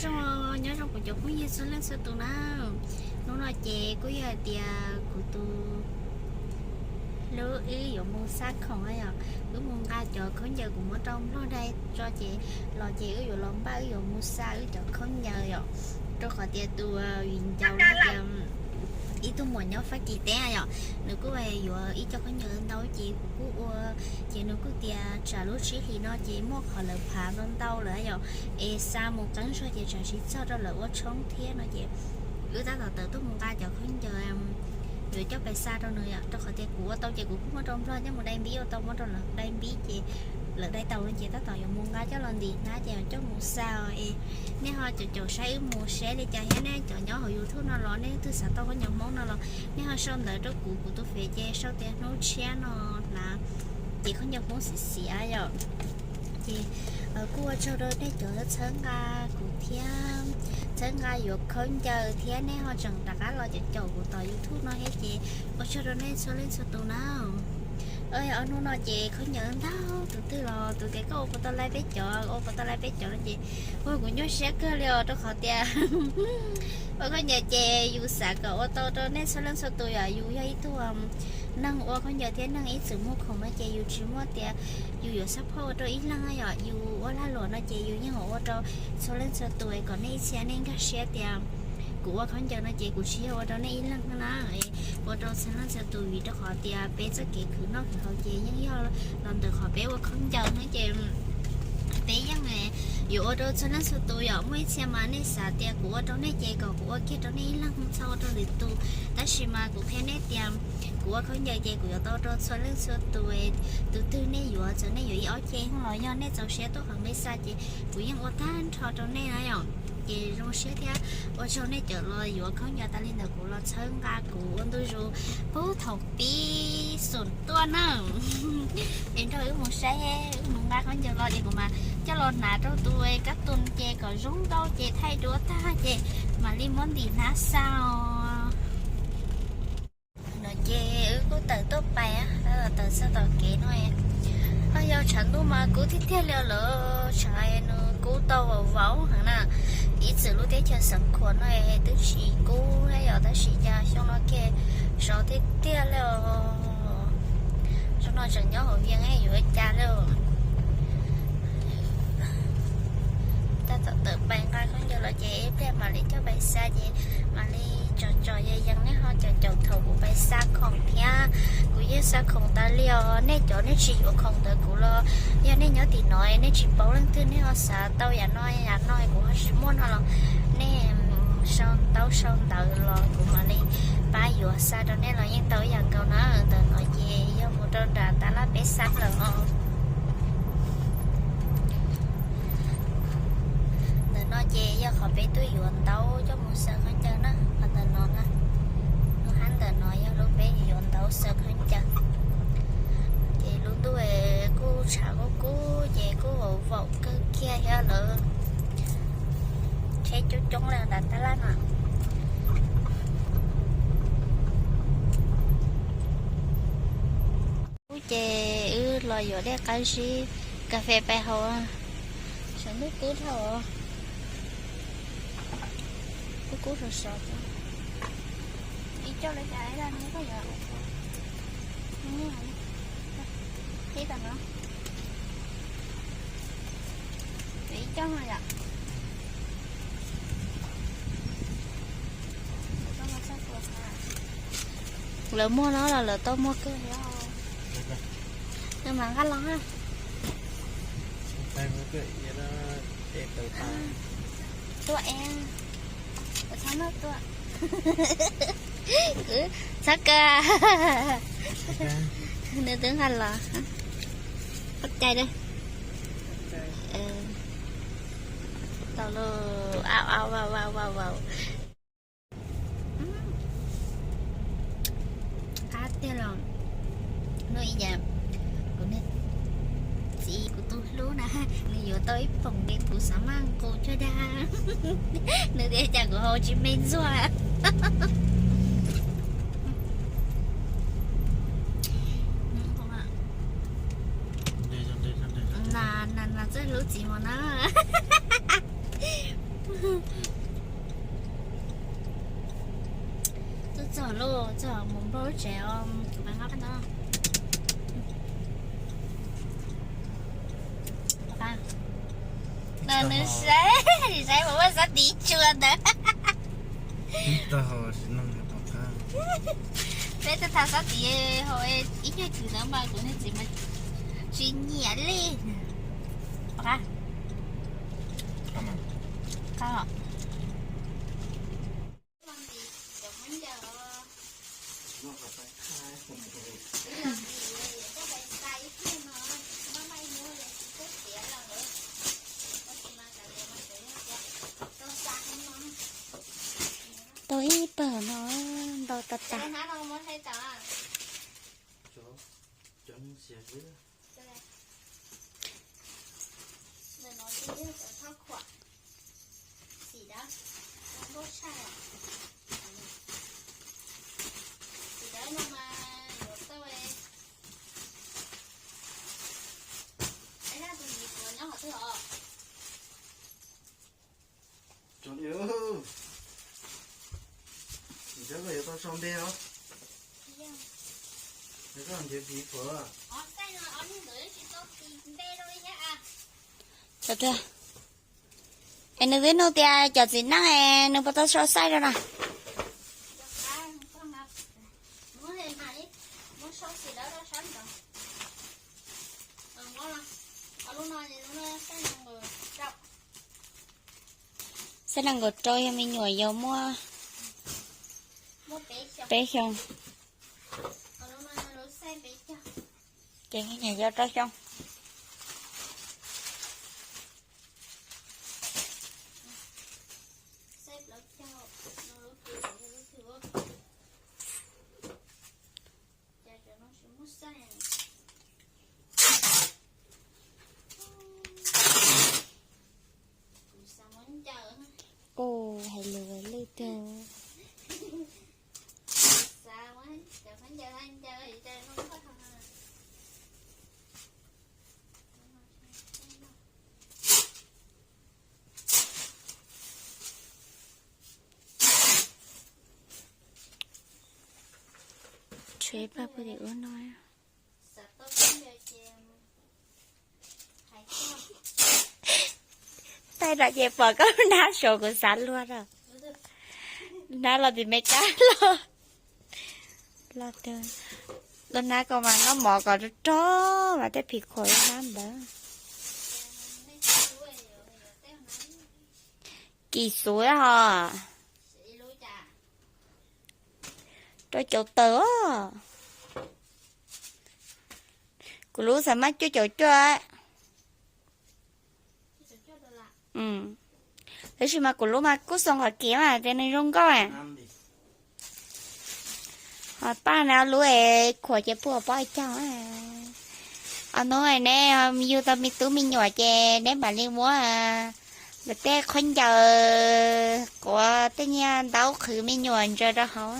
Nyob zoo kuv cov phooj ywg txhua leej txhua tus na. Hnub no ces kuj yog hais tias kuv tus hlub wb yuav mus xa khoom na yom. Wb mus nqa cov khaub ncaws kuv muab rau Nplog dai tso ces los ces wb yuav los npaj wb yuav mus xa wb cov khaub ncaws yom. Rau qhov tias tus viv ncaus no tias ib tug muam nyob Fab Kis teb yom, nws kuj yuav ib co khaub ncaws ntau ces kuv kuj ua, ces nws kuj tias tsam lub tsib hlis no ces muaj qhov lawv phav ntau ntau lawm yom, es xa mus qeeb zog ces tsam tsis txog rau lawv ua tshoob thiab no ces wb tab tom tawm tuaj mus nqa cov khaub ncaws yuav coj pais xa rau nws yom. Rau qhov tias kuv ua tau ces kuv kuj muab rau Nplog coj mus dai npib, ua tau muab rau lawv dai npib ces lawv dai tau no ces tab tom yuav mus nqa coj los ntim hnab ces coj mus xa es nej ho caum caum saib wb mus seb li cas thiab. Nej cov nyob hauv YouTube no los nej twg xav tau khaub ncaws Hmoob no los nej ho sau ntawv rau kuv, kuv tus fev ces sau tias Hnub Tshiab no hnav ces khaub ncaws Hmoob xiv xiav yom. Ces kuj ua tsaug rau nej cov txhawb nqa kuv thiab, txhawb nqa yuav khaub ncaws thiab nej ho tseem rov qab los caum caum kuv tom YouTube no thiab ces ua tsaug rau nej txhua leej txhua tus na. Ob hnub no ces khaub ncaws ntau, tus twg los tus tias koj ua puas tau laib peb cov, ua puas tau laib peb cov no ces ua kuv nyuaj siab kawg li os, rau qhov tias ua khaub ncaws ces yus xav kom ua tau rau nej txhua leej txhua tus yom. Yus yog ib tug neeg ua khaub ncaws thiab neeg ib txwm muag khoom no ces yus tsis muaj tias yus yuav xab phoj ua rau ib leeg yom. Yus ua lag luam no ces yus yeej ua rau txhua leej txhua tus kom nej ib txhia nej nkag siab tias kuv ua khaub ncaws no ces kuv tsis yog ua rau nej ib leeg na, ua rau txhua leej txhua tus vim rau qhov tias peb txoj kev khwv noj khwv haus ces yeej yog los ntawm qhov peb ua khaub ncaws no ces peb yeej yuav ua rau txhua leej txhua tus yom. Muaj ib txhia mas nej xav tias kuv ua rau nej ces kom kuv ua kiag rau nej ib leeg txhob ua rau lwm tus, tab sis mas kuv qhia nej tias kuv ua khaub ncaws ces kuv yuav tau rau txhua leej txhua tus. Tus twg nej yuav, txawm nej yuav ib ob ce los yog nej txaus siab tuaj qhov nqi xa ces kuv yeej ua tag nrho rau nej na yom. Ces zoo siab thiab ua tsaug nej cov los yuav khaub ncaws tas li ntawm kuv los txhawb nqa kuv ua ntu zus puag thaum pib xum tuaj na. Es nrog wb mus saib, wb mus nqa khaub ncaws los ces kuv mam coj los hnav rau tus kab tus ces kom zoo nkauj ces thaij duab tag ces mam li muab ntim hnab xa os. No ces wb kuj tawm tuaj pais, tawm txog tom kev no, yog tshav ntuj mas kub tiag tiag li lawm, tshav nws kub tau vau vau heev na. Ib txwm lub teb chaws Xeev Khuam no twb tsis kub yom, tab sis cas xyoo no kiag sov tiag tiag li os. Xyoo no tseem nyob hauv Vias yuav ua cas li. Tab tom tawm pais nqa khaub ncaws los ces ib pliag mam li coj pais xa ces mam li tso tso yees yees nej ho caum caum thaum kuv pais xa khoom thiab. Kuv yeej xa khoom tas li os, nej cov nej tsis yuav khoom ntawd kuv los yog nej nyob tim no nej tsis paub leej twg nej ho xav tau yam no yam no kuv ho tsis muaj no los nej sau ntaub sau ntawv los kuv mam li pab yuav xa rau nej los yeej tau ib yam nkaus na. Ntawm no ces yog mus rau nram tab laj peb xa lawm os. Ntawm no ces yog qhov peb tuaj yuav ntaub coj mus xaws khaub ncaws na, qhov ntawm no na, lub hab ntawm no yog lub peb yuav ntaub xaws khaub ncaws. Ces lub ntuj kuj tshav kuj kub ces kuj vau vau kawg kiag thiab lawm. Tsheb coob coob li nram tab laj no. Kuv ces wb los yuav dej qab zib kas fes pais haus. Saum ntuj kub dhau, kub kub sov sov. Ib co li cas ib co no, ib co no yom. Lawv muag no los lawv tau muag kawg. Nws mas nqa los ha. Tuaj es, txhob noj tuaj. Txhob kawg. Nws twb nqa los. Qab cai da. Tau lawm, au au au au au. Qab tiag los, hnub ib yam kuv niag txiv kuv tus hlub na, nws yuav tau ib poom li kuv xav maj nqus cuag dag. Nws tias cas kuv haus tsis me ntxuaj. Na, na, na txawj hlub txiv mas na. Lub txog mus npog lub tsev os, kuv pab nqa pab no. Los nws saib, saib mus muab xab tiv tsua ntawd. Peb twb thav xab tiv hauv ib nyuag chwm ntawd mas kuv niag txiv mas tsis nyiam li. Qab. Qab. Tau ib pawg no ntau tas tas. Tsoom niam, koj yuav tau sau npe os. Koj ntiav piv phuam. Es nws twb nug tias cov txiv neej es nws puas tau sau xaij rau na. Xaij nees nkaum rau yog me nyuam yaus muaj peb xyoo. Ces me nyuam yaus rau xyoo. Ua hais lus lwj tug. Tsheb paj puag tim ub no. Thaij rau ces pom koj nab saud kuv xav luag rau. Nab los tim Meskas los. Los tus, tus nab ko mas noj mov kom rog rog mas tej phim khuam nab ntawd. Kim xuv ho. Rau caum tawm os. Kuv lub xav mas cuaj caum cuaj. Tab sis mas kuv lub mas kuj xoo qhov kiv mas tias nws zoo nkauj. Ho paj no lub es khuam ces puag pob caug. Os hnub neb yug tau me tub me nyuam ces neb mam li muab lawv tej khaub ncaws quav tej nyiaj ntaub qhwv me nyuam ntsaws rau hauv.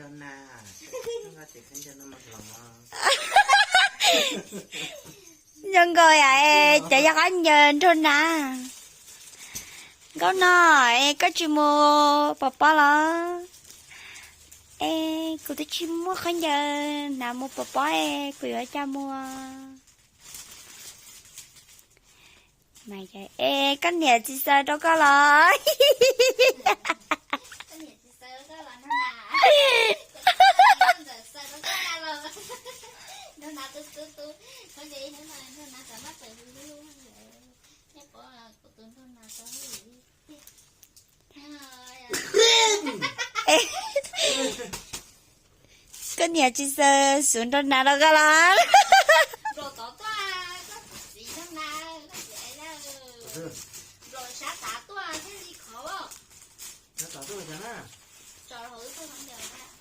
Nrog nas, nrog nas. Nco nkaus yam es cov yog qab ncaws nrog nas. Nkauj no, es koj tsis mus pov pob los? Es kuv twb tsis muaj qhov ncaws hnav mus pov pob es kuv yuav cas mus? Es koj niam tsis xaws rau koj los? Koj niam tsis xaws xuv nrog nas rau koj los?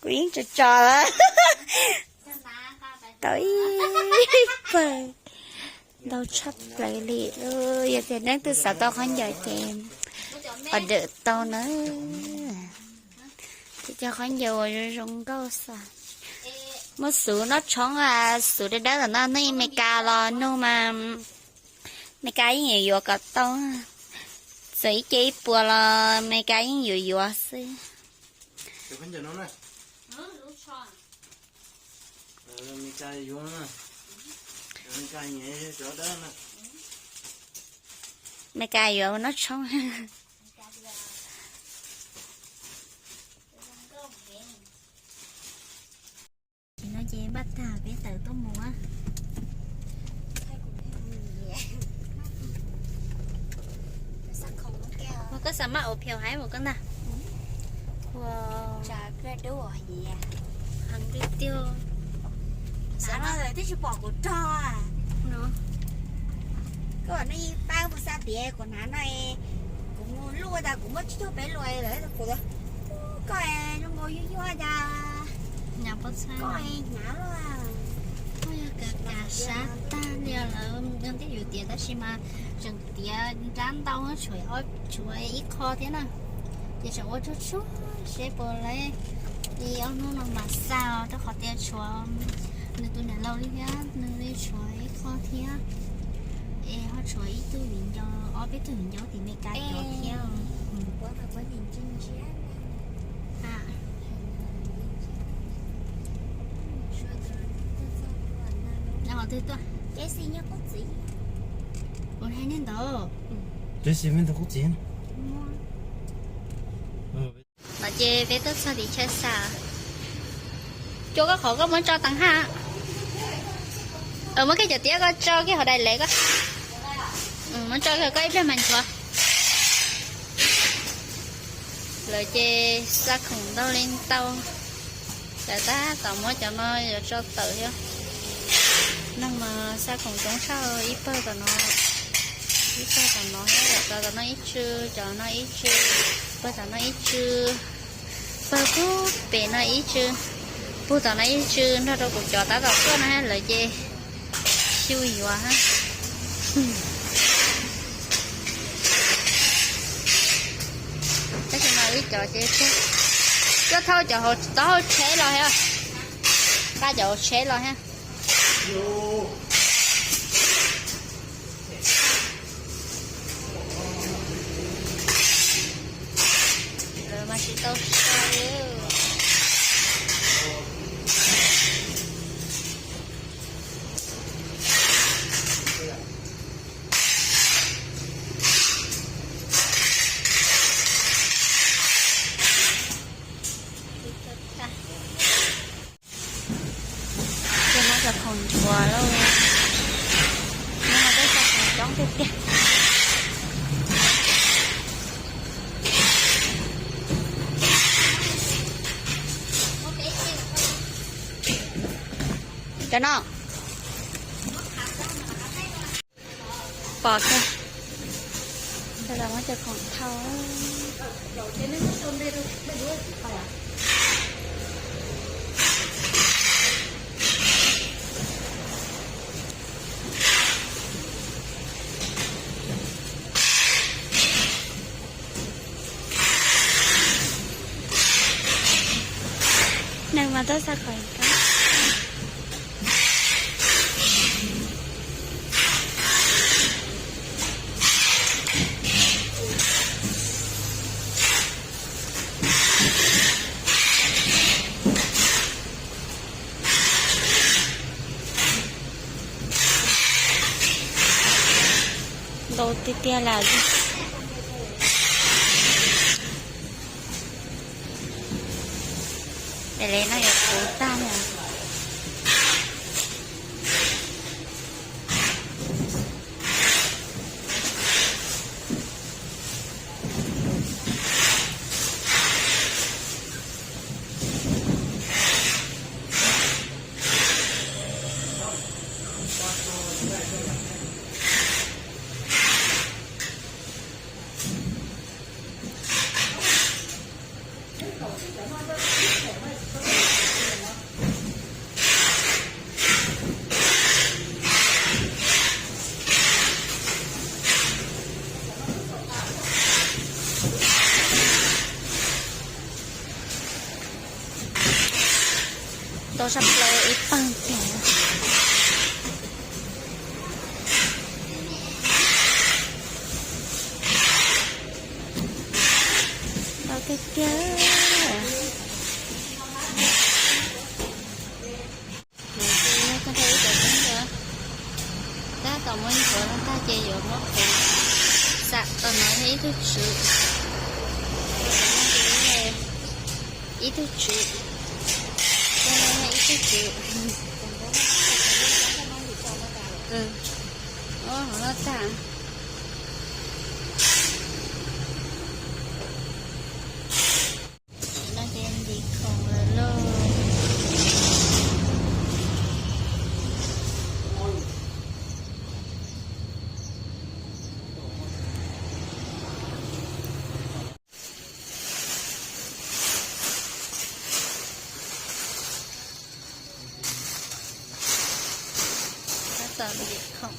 Kuv yeej tso tso lawm. Tau ib pawg ntau tshaj plaws li. Yog tias leej twg xav tau khaub ncaws ces order tau na. Ces cov khaub ncaws uas zoo zoo nkauj xwb. Muaj xuv noj tshoob, xuv dawb dawb tom no, nej Meskas los nug mas Meskas yeej yuav yuav kom tau. Txawm ib ce ib puas los Meskas yeej yuav yuav xwb. Meskas yuav noj tshoob. Ces no ces npaj tag peb tawm tuaj mus. Mas koj xav maj ua phiaus hais mus koj ntag. Heev tiag tiag. Xav no lawm twb tsis pom kuv rog. Koj nej pab kuv xa tias kuv hnav no, kuv mus luaj tas kuv muab tsib caug peb lus lawm kuv, koj zoo nkaus yuag yuag cas. Koj hnav luaj. Koj yog kas kas sab tag li lawm, yog ntij yus tiav tab sis mas tseem tiav nrab ntau, tshuav ib qho thiab na. Ces tseem ua tsuag tsuag seb puas laib li ob hnub no mas xa, rau qhov tias tshuav nws tus niam laus li thiab nws li tshuav ib qho thiab. Es ho tshuav ib tug viv ncaus, ob peb tug viv ncaus tim Meskas cov thiab. Twg tuaj? Ua hais nej ntawd. Ces peb tuaj txog tim chaw xa. Cua koj qhov koj muab tso teev haj. Muab kiag cov tiab koj tso kiag hauv daim lev koj. Muab tso kiag koj ib pliag mas nchuav. Lawv ces xa khoom ntau li ntau. Lawv tab tom muab cov no yuav tso tawm thiab. Neeg mas xa khoom coob tshaj, ib pawg tom no, ib pawg tom no thiab, cov tom no ib tsw, cov no ib tsw, pawg tom no ib tsw, pawg pug pem no ib tsw, pug tom no ib tsw nrog rau kuv cov tab tom tuaj no lawv ces xyu yuav. Tab sis mas wb cov ces tuaj thauj cov hauv, tov hauv tsheb los thiab, nqa cov hauv tsheb los thiab. Lawv mas tsis tau sai. Ces no cov khoom nchuav lauj, no mas tej cov khoom coob tiag tiag. Cov no pom kiag, cov los muab cov khoom thau. Neeg mas tuaj xa khoom kab. Ntau tiag tiag lawm. Daim lev no yuav puv tag na. Tau sab plaws ib pawg tiag. Tau kawg kiag. Tab tom muab ib qhuav no tag ces yuav muab qhuav xam tom no yog ib tug tswv, ib tug tswv, ib tug tswv. Hov no tag. No ces ntim khoom lawm lauj. Tab tom ntim khoom.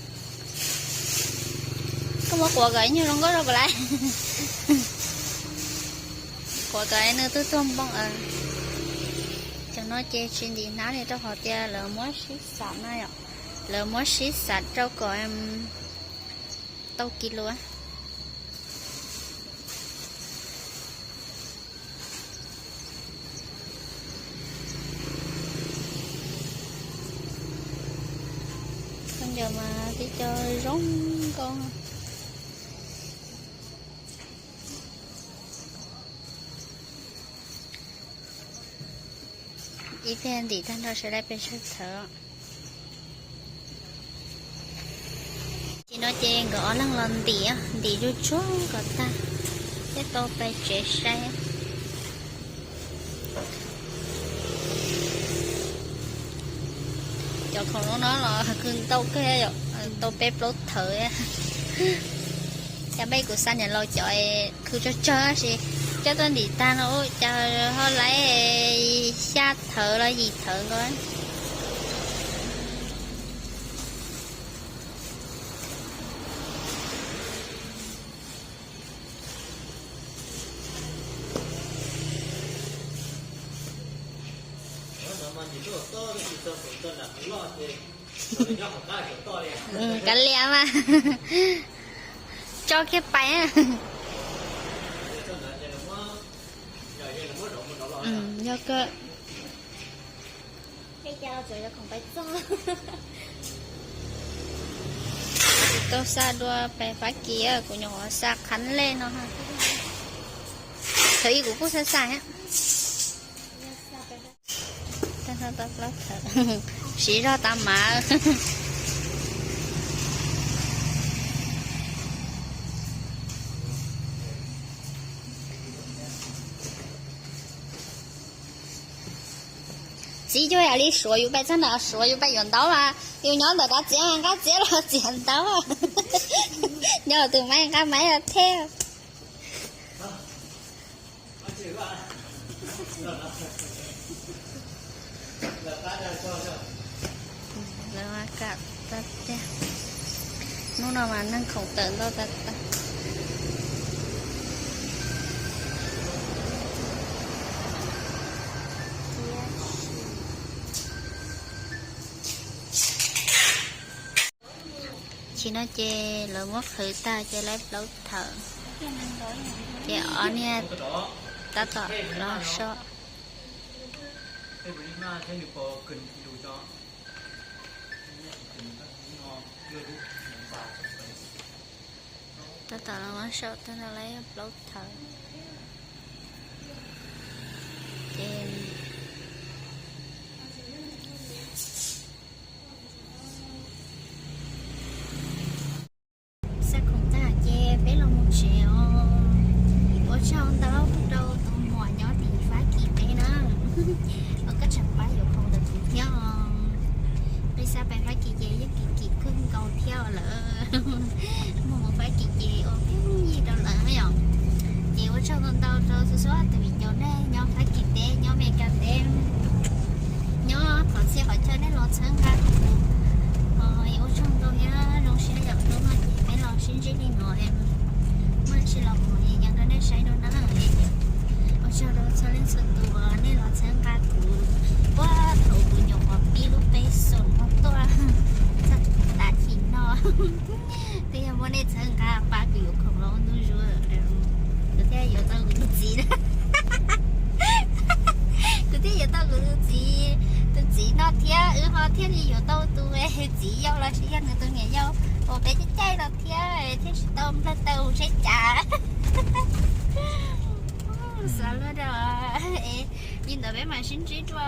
Koj muab quav kom ib nyuag zoo nkauj rau kuv lawm. Quav kom nws tuag tuag npoo. Cov no ces tsis ntim hnab li rau qhov tias lawv muab sib xam na yom. Lawv muab sib xam rau kom tau kis lus. Khaub ncaws mas tib co zoo nkauj. Ib pliag ntim tag nrho sawv daws pes tsawg thawv. Ces no ces nkawd ob leeg los ntim, ntim zuj tsuag kom tag thiab tau pais tsev saib. Cov khoom no los khwv ntau kawg, tau peb plaub thawv. Cov peb kuv xa niam laus cov khwv tsawg tsawg tab sis coj tuaj ntim tag no ua cas ho laib xya thawv los yim thawv nkaus. Kav liam mas tso kiag pais. Yog kawg. Kuv tau xa dua pais Fab Kis, kuv nyuam qhuav xa qhab lej no. Thaum ub kuv kuj xa xa thiab. Siv zog tas mas. Txiv cuag yam li Suav yus pais txog ntawm Suav yus pais yuav ntaub mas yus nyob ntawm dab txiav nqaj txiav los txiav ntaub. Nyob tus maiv nqa maiv los theb. Lawv kam tag tiag. Hnub no mas neeg khoom tawm ntau tag tag. Chim no ces lawv muab qhwv tag ces lawv plaub thawm, ces ob niag tab tom los so. Tab tom los muab so tag no lawv plaub thawm, ces xa khoom tag ces peb los mus tsev os. Ua tsaug ntau rau tus muam nyob tim Fab Kis peb na, uas koj tseem pab yuav khoom rau kuv thiab os. Peb xa pais Fab Kis ces yeej kim kim kawg nkaus thiab lawm. Mus mus Fab Kis ces ua pheej yig rau lawm yom. Ces ua tsaug ntau ntau rau txhua txhua tus viv ncaus nej nyob Fab Kis teb, nyob Meskas teb, nyob qhov txhia qhov chaw nej los txhawb nqa kuv. Ua tsaug ntau thiab zoo siab yom, hnub no ces peb los sib ntsib li no, muaj dab tsi los kuv mam li rov rau nej saib dua na. Ua tsaug rau txhua leej txhua tus uas nej los txhawb nqa kuv puag thaum kuv txiv yau los sis yog nws tus niam yau uas peb caij caij los thiab, thiaj tsis tau nplawg taw tsheb cav. Xav luaj dua. Li ntawd peb mam sib ntsib dua.